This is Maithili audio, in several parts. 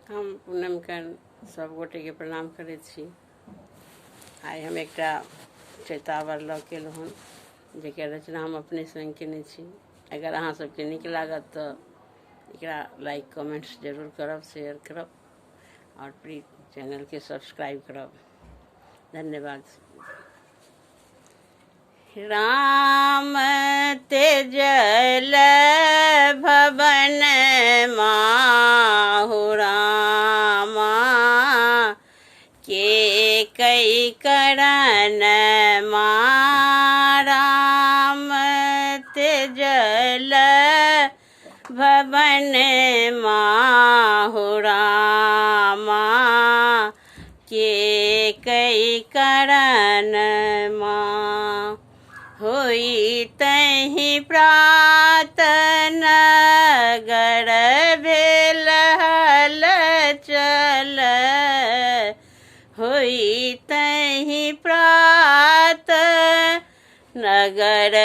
हम पूनम कर्ण सब गोटेके प्रणाम करै छी। आइ हम एकटा चैतावर लऽ के एलहुँ हन, जेकर रचना हम अपने स्वयं केने छी। अगर अहाँ सबके नीक लागत तऽ एकरा लाइक कमेंट्स जरूर करब, शेयर करब और प्लीज चैनलके सब्सक्राइब करब। धन्यवाद। राम तेजल भवन माहु रामा, के कई करण मा। राम तेजल भवन माहु रामा, के कई करण मा। होई तहि प्रात नगर भेल हल चल, होई तहि प्रात नगर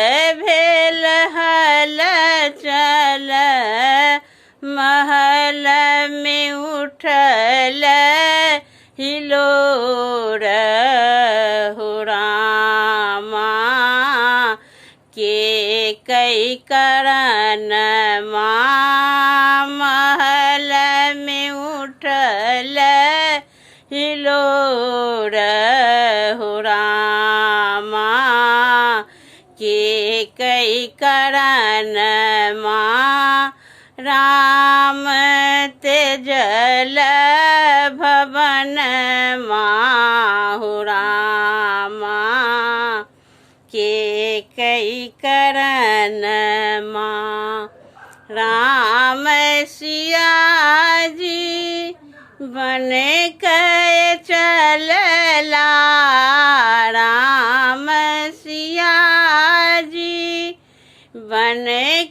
भेल हल चल। महल में उठल हिलोर हो रामा, के कई करण मा। महल में उठल हिलोर हो रामा, के कई करण मा। राम तेजल भवन माहु रामा, के कई करण मा। राम सिया जी बन के चलला, राम सिया जी बन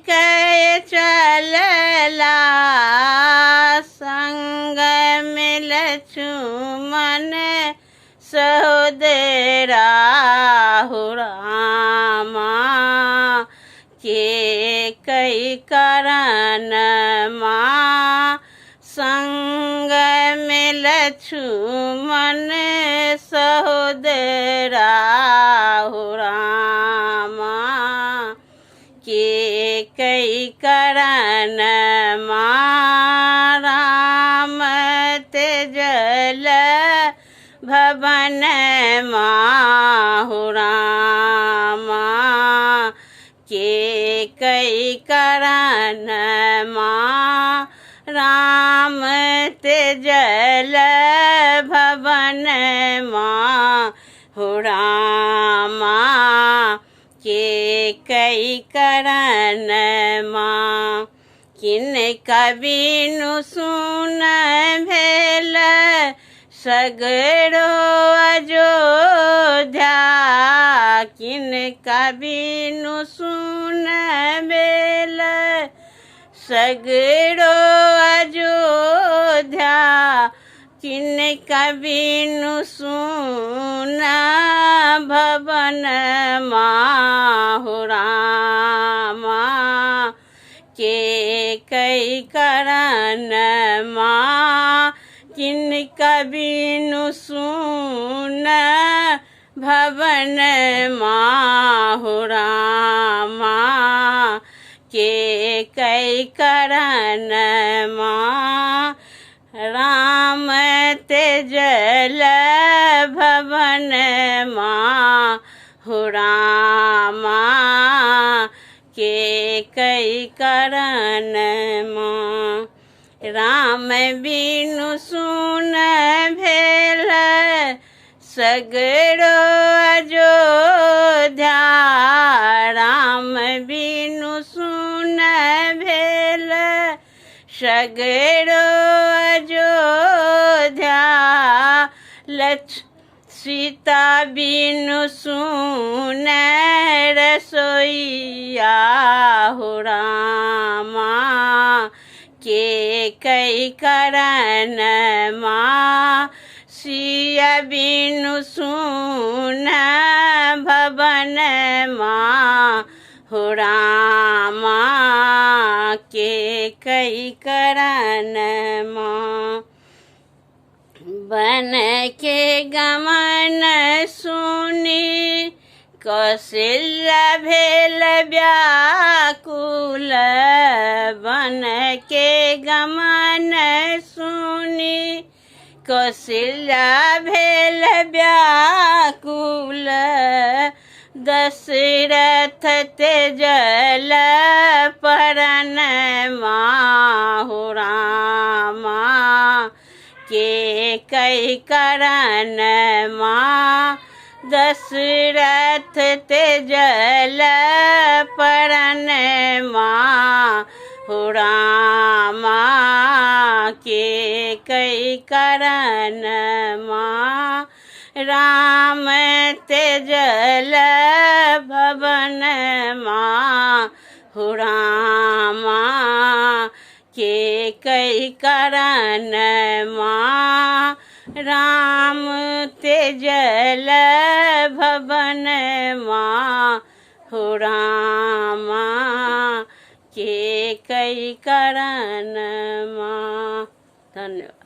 के चलला। संग में लक्ष्मण सहोदरा हो रामा, के कई करण मा। संग में लक्ष्मण सहोदरा हो रामा, के कई करण मा। राम तेजल भवन माहु रामा, के कई करण मा। राम तेजल भवन माहु रामा, के कई करण मा। किन कबिनु सुन भेल सगरो अयोध्या, किन कबिनु सुन भेल सगरो अयोध्या। किन कबिनु सुन भवन माहु रामा, के कई करण मा। किन कबिनु सुन भवन माहु रामा, के कई करण मा। राम तेजल भवन माहु रामा, के कई करण मा। राम बिनु सुन भेल सगरो अयोध्या, राम बिनु सुन भेल सगरो अयोध्या। लक्ष्मण सीता बिनु सुन रसोईया हो रामा, के कई करण मा। सिया बिनु सुन भवन माहु रामा, के कई करण मा। बन के गमन सुनी कौशल्या भेल व्याकुल। बन के गमन सुनी कौशल्या भेल व्याकुल। दशरथ तेजल परन माहु रामा के कई करण माँ। दशरथ तेजल परन माहु रामा के कई करण माँ। राम तेजल भवन माहु रामा के कई करण माँ। राम तेजल भवन माहु रामा के कई करण माँ। धन्यवाद।